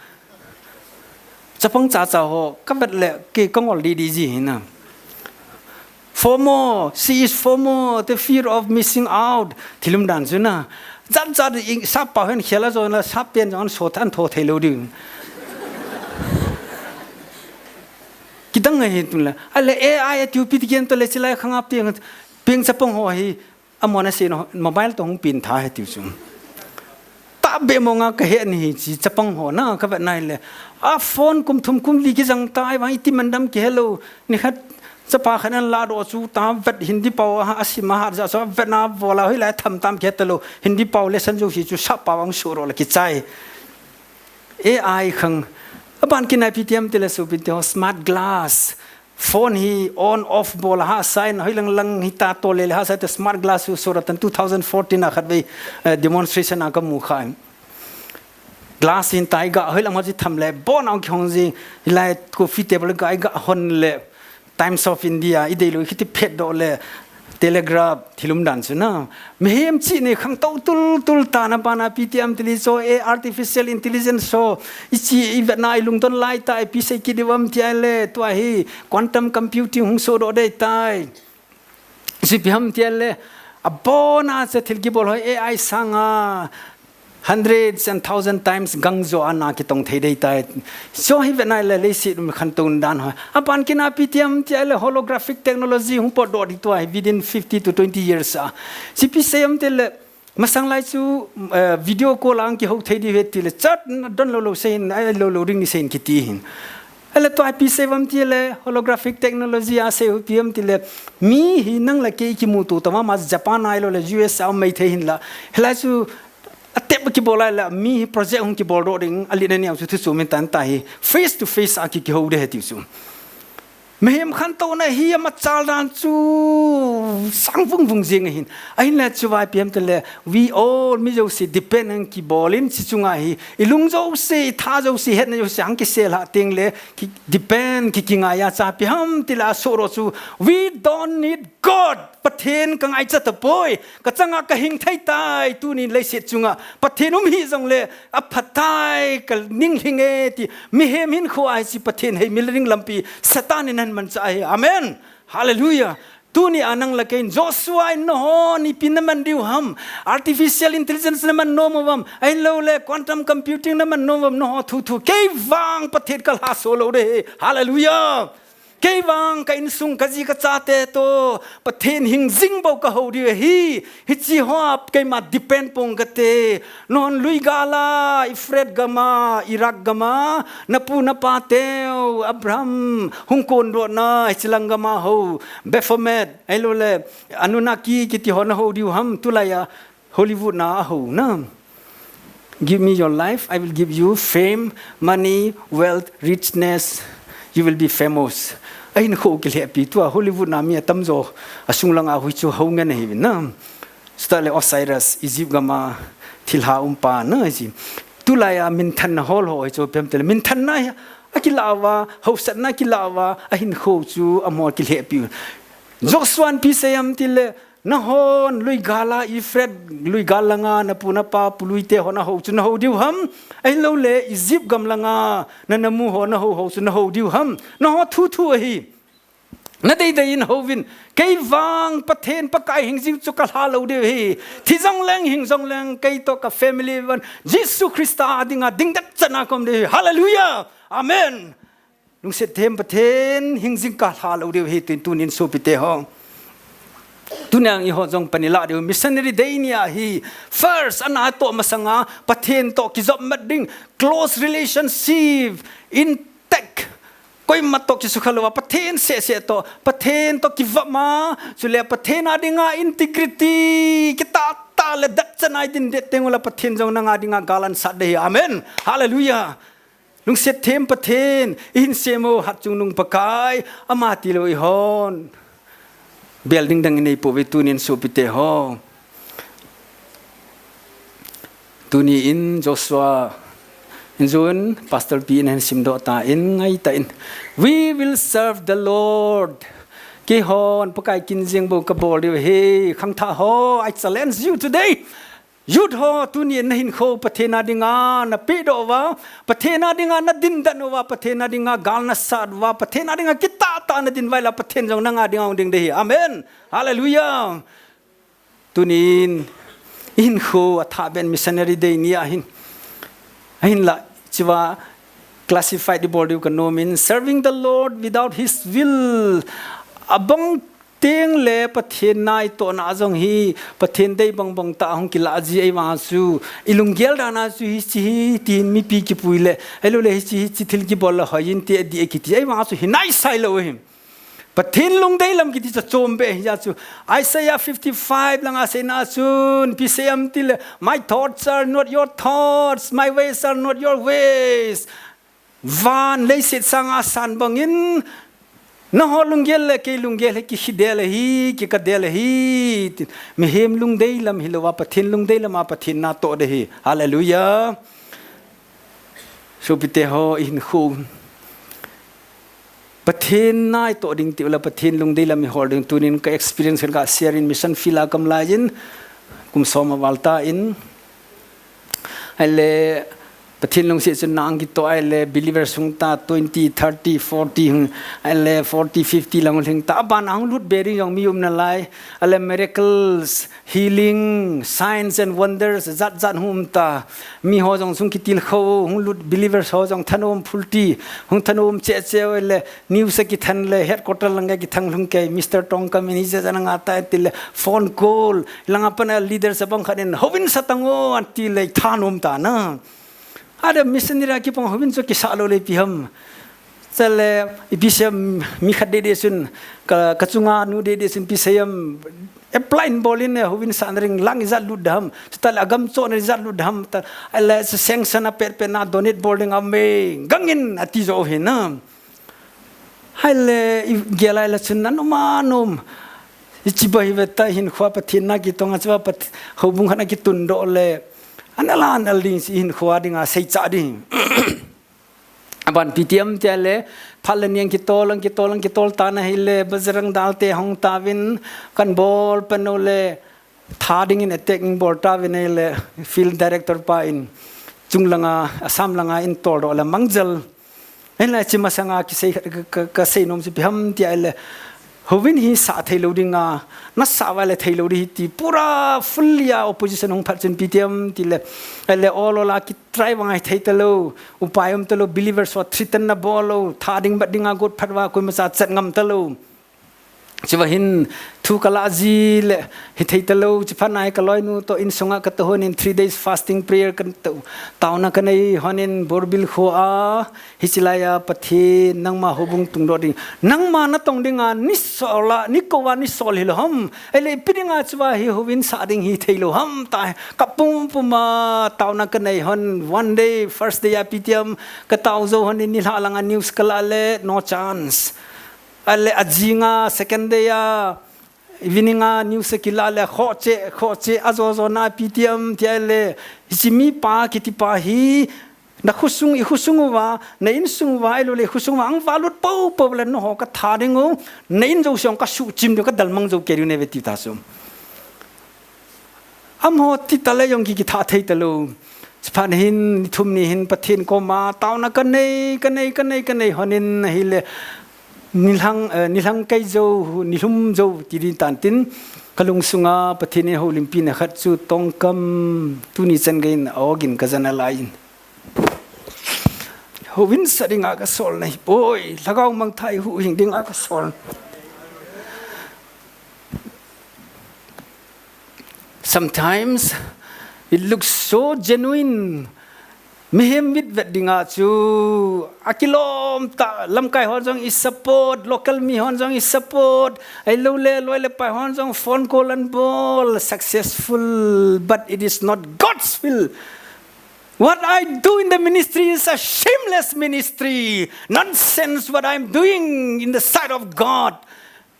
Chapang cha cha ho, ka vet le, kei ka ngol di di ji hi na. FOMO, she is FOMO, the fear of missing out. Thil um dan chu na. Jat jat i sap pao hin khel a jo na, sap pen jong an so than tho thei lou ding. Kidang ngai hin tun la. Ale A I a tiu pi ti gen to le chilai khang ap ti peng chapang ho hi. Amona sei no, mobile to hung pin tha he tiu chu. Tahbeh mong a ka he ni hi chi chapang ho na ka vet nai le. A phone kum thum kum li kijang tai vang iti man dam kihe lou. Ni khat chapa khat an ladoh chu ta vet Hindi pao a, a sim a hat ja chu vet na bol a hoilai tham tam kihe ta lou. Hindi pao lesson jouse chu sap pao vang sohdoh le kichai. A I khang. Aban kit na P T M tile sopite ho smart glass. Phone hi on off bol a hahsa in, hoilang lang hi ta to le le hahsa te smart glass u sohdoh tan two thousand fourteen a khatvei, eh, demonstration a ka mu kha in. Glass hin tai ga, hoilang ho chi tham le, bon a kihong ji, hilai coffee table ga, ga hon le, Times of India, i dei lou, i kiti phet doh le, Telegraph, thil um dan chu na. Mihem chihna khangtou tul tul ta na bana P T M tile chu, eh, artificial intelligence chu, i chi, i vet na i lungdon lai ta, i pi sei kit diu ham ti a le, tua hi quantum computing hung sohdoh dei tai. Ipi ham ti a le, abon a chu thil kibol ho A I sanga, hundreds and thousand times gang jo a na kitong thei dei tai. Chu hi vet na le leiset um khangtou dan ho. Aban kit na P T M ti a le holographic technology hung potdoh di tua hi within fifty to twenty years a. Ipi sei ham ti le masang lai chu, eh, video call a hung kihou thei di ve ti le chat na don lou lou sei hin, ai lou lou ding ni sei hin kiti hin. Ale tua ipi sei ham ti le holographic technology a sei u ipi ham ti le mi hi nang le kei kimuto ta ma ma Japan a ahilou le U S a um mai thei hin la. Hilai chu a tep kibol lai la mi hi project hung kibol doh ding a li na niau chu thu chu min tan ta hi face to face a ki kihou de he tiu chu. Mihem khantouna hi ama chal dan chu sang vung vung jing ahin. Ahin le chu vai P M te le we all mi jouse depend hung kibol in chi chunga hi. I lung jouse, i tha jouse, hetna jouse hung kisel ha teng le ki depend ki kingai a cha ipi ham ti la sohdoh chu we don't need God. Pathen ka ngaicha tapoi, ka changa ka hing thei tai, tunin leiset chunga Pathen um hi jongle aphatai ka ninglhing e ti, mihem hinkho a hiche Pathen hei mil ring lampi Satan in ahin mancha ahi. Amen. Hallelujah. Tuni a nang le kei in Joshua in nangho ipi naman diu ham, artificial intelligence naman nom u ham, ahinlou le quantum computing naman nom u ham, nangho thu thu kei vang Pathen ka lhaso lou de. Hallelujah. Kei vang ka insung ka ji ka chate toh Pathen hing jing bou ka hou diu ahi. Hiche hoa keima depend pong kate. Nangho lui gal a, Euphrates gam a, Iraq gam a, napu napa teu, Abraham, hung kondoh na, hiche lang gam a hou, Baphomet, ahilou le, Anunnaki kiti ho nahou diu ham, tulai a, Hollywood na ahou na. Give me your life, I will give you fame, money, wealth, richness. You will be famous. Ahinkho kilhehpi tua Hollywood na mi atamjo asung langa hui chu hou ngen ahi na. Chutah le Osiris, Egypt gam a thilha umpa na hiche. Tulai a minthanna hol ho hichu ipi ham ti le minthanna hi akilah uva, hausatna akilah uva, ahinkho chu amaho akilhehpi u. Joshua in ipi asei ham ti le, Nangho lui gal a, Euphrates lui gal langa, napu napa, pului te ho nahou chu nahou diu ham. Ahilou le, Egypt gam langa, nanamu ho nahou hou chu nahou diu ham. Nangho thu thu ahi. Nadeidei in houvin, kei vang Pathen Pakai hingjing chu kalha lou diu ahi. Thi jongleng hing jongleng kei toh ka family vang Jesu Christa dinga dingdet chan a kaum diu ahi. Hallelujah. Amen. Lungset them Pathen hingjing kalha lou diu ahi, tuin tunin sopite ho. Tuni a eiho jong pan ilah diu missionary day ni ahi. First, ana toh masanga Pathen toh kijopmat ding, close relationship, intact. Koima toh kisukha louva, Pathen sehseh toh, Pathen toh kivop ma, chule Pathen a dinga integrity, kitah tah le datchan a idin det teng ula Pathen jong nanga dinga gal ahin sat ding ahi. Amen. Hallelujah. Lungset them Pathen, ihin sem u hatchungnung Pakai, ama tilou eihon bel ding dang inei pouve tunin sopite ho. Tuni in Joshua in jun Pastor Pi in ahin simdoh tan, ngaitah in, "We will serve the Lord." Keihon Pakai kin jeng bou kabol diu ahi, khangthah ho, I challenge you today. Youth ho, tuni in nahinkho Pathen a dinga napehdoh uva, Pathen a dinga nadindan uva, Pathen a dinga gal nasat uva, Pathen a dinga kitah tah a nadin uva ahile Pathen jong nanga dinga hung ding ding ahi. Amen. Hallelujah. Tunin ihinkho athah beh in missionary day ni ahin, ahinlah hichea classified ibol diu kanom in, serving the Lord without his will. Abang teng le Pathen na itohna jong hi Pathen dei bangbang tah a hung kilah ji ahivang chu, ilunggel dan a chu hiche hi tin mipi kipui le, ahilouleh hiche, hiche thil kibol le hoi inte adih akiti ahivang chu hi naisai lou ahi. Pathen lungdei lam kiti chu achom beh ahi. Hijeh chun Isaiah fifty-five langa aseina chun ipi asei em itile, "My thoughts are not your thoughts, my ways are not your ways." Van leiset sanga asan bangin, nangho lunggel le kei lunggel hi kikhel del ahi, kikah del ahi. Tin, mihem lungdei lam hilouva, Pathen lungdei lama Pathen natoh ding ahi. Hallelujah. Sopite ho, ihinkho Pathen na itoh ding tiu le Pathen lungdei lam ihol ding, tunin ka experience khat ka share in, mission field a kaum laiyin kum som aval tan. Ahile Pathen lungset chun na ahung kitoh, ahile believers hung ta, twenty, thirty, forty hung, ahile forty, fifty lang hung lhing ta, aban a hung lut be ding jong mi um nalai, ahile miracles, healing, signs and wonders, jat jat hung um ta. Miho jong sung kitilkhou, hung lut, believers ho jong thanom phulti, hung thanom cheh cheh le, news a kithan le, headquarter langa kithang lhung kei, Mister Tongkam in hijat jat nanga tai tile, phone call, langa pana leaders abang khat in, "Houin sa tang o," ati le, thanom ta na. Ada missionary a kipang houin chu kisah lou le ipi ham. Chule, ipi asei em, mi khat dede chun, ka, ka chunga nu dede chun ipi asei em, apply in bol in, houin sahna ding lang ijat lut dem. Chutah le agam chohna ijat lut dem. Tah, ahile sanction apet pet na donate bol ding aume. Gang in ati jo hi na. Ahile, igel a ahile chun anom anom. Hiche bou hi veta hinkho a Pathen na kitong a chu a Pat-, houbung khat a kitundoh le. Ana la ana ding chu hinkho a dinga seicha ding. Aban ipi ti em itile, phat le ni ahung kitol, ahung kitol, ahung kitol tan ahile, Bajrang Dal te hung tauvin, kan bol pan u le, tha dingin attack in bol tauvin ahile, field director pa in, chung langa, Assam langa eintoldoh le, mangjal. Ahile, hiche masanga kisei, ka, ka, ka seinom chu ipi ham itile, houin hi sah thei lou dinga, nasah uva le thei lou ding ahi ti, pura fully a opposition hung phat chun ipi ti em itile, ahile, ol ol a ki try vang a hithei talou, upai um talou, believers ho threaten na bol lou, tha ding bat dinga got phat uva koima cha chat ngam talou. Chuva hin thu kalah ji le hithei talou, chuphat na hi kaloinu toh insunga katou hon in three days fasting prayer katou, taona kanei hon in Borbil kho a, hiche laiya Pathen nangma houbung tungdoh ding, nangma natong dinga nisol a, nikouva nisol hilou ham. Ahile ipi dinga chuva hi houin sah ding hithei lou ham ti, kap pumpum a taona kanei hon, one day, first day a ipi ti em, katao jou hon in nilhah langa news kalah le, no chance. Ahile ajinga, second day a, evening a news akilah le, khoh cheh, khoh cheh, ajo jo na ipi ti em ti ahile, hiche mipa kiti pa hi, na khosung, ikhosung uva, na insung uva, ahilouleh ikhosung uva, ahung valut poupou le nangho katha ding u, na in jouse jong kasuhchim diu, kadalmang jou kei diu nave ti ta chu. Amaho ti tale jong ki, kitha thei talou. Chuphat hin, ni thum ni hin, Pathen koma, taona kanei, kanei, kanei, kanei, hon in ahile, Nilhang, eh, nilhang kai jou, nilhum jou ti ding tan tin, kalung sunga Pathen in houlimpi na khat chu Tongkam tuni chan geiyin aogin kajan alaiyin. Houin sa dinga kasol nahi poi, lhagao mangthah huhhing dinga kasol. Sometimes it looks so genuine. Mihem mit vet dinga chu akilom tah, lamkai hon jong i support, local mi hon jong i support, ahilou le loi le pai hon jong phone call an bol, successful, but it is not God's will. What I do in the ministry is a shameless ministry. Nonsense what I'm doing in the sight of God.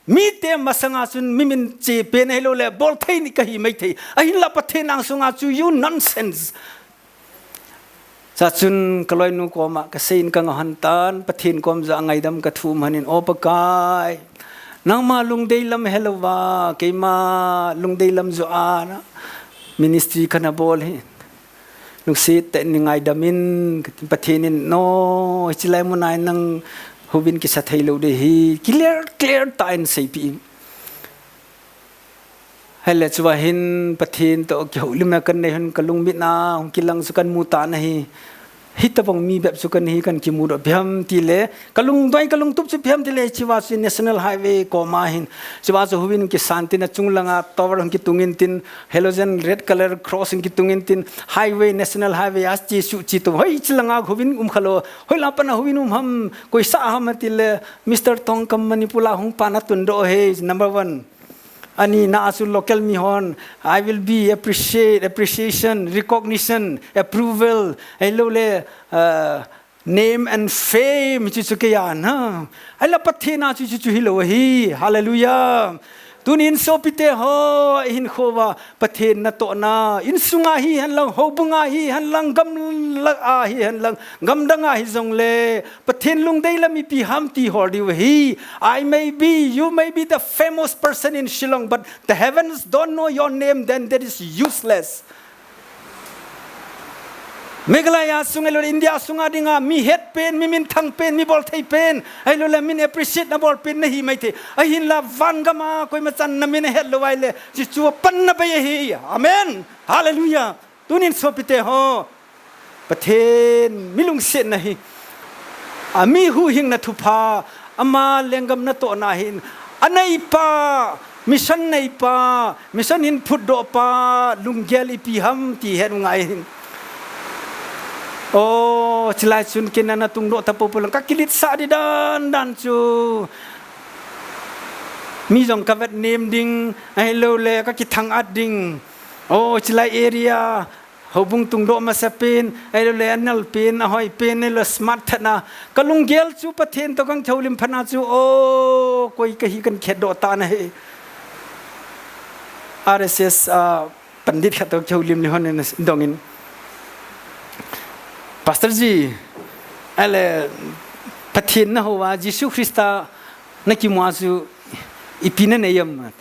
Mite masanga chun mi min che pen ahilou le bol thei ni kahi mai thei. Ahinla Pathen angsunga chu you nonsense. Chachun kaloinu koma kaseiyin kangah hon tan, Pathen kom jah a ngaidam kathum hon in, O Pakai, nangma lungdei lam helouva, keima lungdei lam joh a ministry kana bol hi. Lungset tah in neingaidamin, Pathen in, no, hiche lai muna nang houin kisa thei lou ding ahi, clear, clear tah in seipeh in. Ahile chua hin Pathen toh kihoulimna kanei hon kalungmit na, hung kilang chu kamu tan ahi. Hitobang mi bep chu kahi, kakimudoh ipi ham tile, kalungdei, kalungtup chu ipi ham tile, hichea chu National Highway koma hin. Chua chu houin kisan tin achung langa tower hung kitungin tin, halogen red color cross hung kitungin tin, highway, National Highway, a chesuh chetu. Hoiche langa houin um khalou. Hoilang pana houin um ham, koi sah ham tile, Mister Tongkam Manipur a hung pana tundoh ahi, number one. Ani na chu local mi hon, I will be appreciate, appreciation, recognition, approval, ahilou le, uh, name and fame, chu chu kei a na. Ahila Pathen a chu chu chu hilou ahi. Hallelujah. Tunin sopite ho, ihinkhouva Pathen natohna, insunga hihen lang, houbunga hihen lang, gamla a hihen lang, gamdanga hijongle, Pathen lungdei lam ipi ham ti hol diu ahi. I may be, you may be the famous person in Shillong, but the heavens don't know your name, then that is useless. Meghalaya sunga ahilou le India sunga dinga mi het pen, mi minthang pen, mi bolthei pen, ahilou le min appreciate nabol pen nahi mai thei. Ahinla van gama koima chan namin ahet lou ahile, chuchu apanna bei ahi. Amen. Hallelujah. Tunin sopite ho, Pathen mi lungsetna hi, ami huhhingna thupha, ama lenggam natohna hin, aneipa, mission neipa, mission hin phutdohpa lunggel ipi ham ti het u ngai hin. O, chulai chun kei in natungdoh tapou poi lang, kakiletsah ding dan dan chu. Mi jong kavet nem ding, ahilou le kakithang-at ding. O, chulai area, houbung tungdoh masa pen, ahilou le anal pen, ahoi pen, ahilou le smart tah na. Kalunggel chu Pathen toh kakihoulim phat na chu, o, koi kahi kakhetdoh tan ahi. R S S, ah, pandit khat toh kihoulim le hon in dongin, Pastor ji, ahile Pathen nahou a, Jesu Christa nakimu a chu ipi nanei em?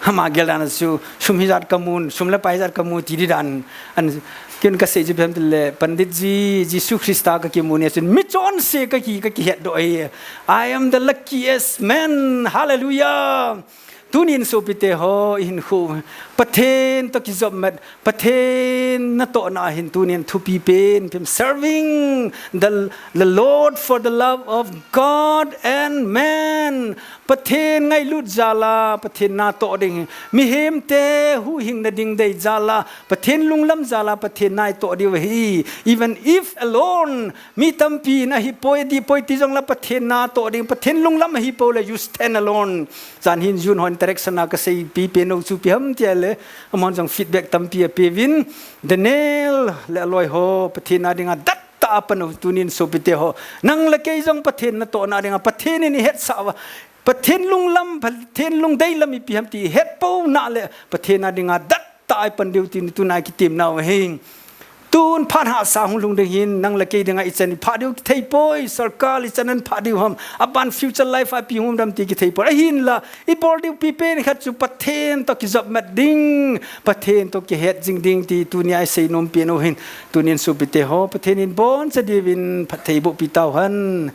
Ama gel dan chu, sum hijat kamun, sum le pai hijat kamu ti ding dan. An, kei in kasei chu ipi ham tile, Pandit ji, Jesu Christa kakimu nia chun, michonse kaki, kakihetdoh ahi. I am the luckiest man. Hallelujah. Tunin sopite ho, ihinkhou, Pathen toh kijopmat, Pathen natohna hin tunin thupi pen, pen serving the, the Lord for the love of God and man. Pathen ngailut jal a, Pathen natoh ding. Mihemte huhhingna ding dei jal a, Pathen lunglam jal a, Pathen natoh diu ahi. Even if alone, mi tampi in ahipoi, dihpoi ti jongle Pathen natoh ding, Pathen lunglam ahipou le, you stand alone. Jan hin June ho interaction a kaseipi pen u chu ipi ham tile, amahon jong feedback tampi apeuvin, Daniel le aloi ho, Pathen a dinga dettah a pan u, tunin sopite ho, nang le kei jong Pathen natohna dinga, Pathen in eihetsah uva, Pathen lunglam, Pathen lungdei lam ipi ham ti hetpouna le, Pathen a dinga dettah a ipan diu tin tuna kitemna u ahi. Tun phat hahsa hung lhung ding hin, nang le kei dinga ichan iphah diu kitheipoi, sorkar ichan aphah diu ham, aban future life a ipi hung um dem ti kitheipoi. Ahinla, ibol diu pipen khat chu Pathen toh kijopmat ding, Pathen toh kihet jing ding ti tunia isei nom pen u ahin, tunin sopite ho, Pathen in boncha diuvin phatthei bohpi tauhen.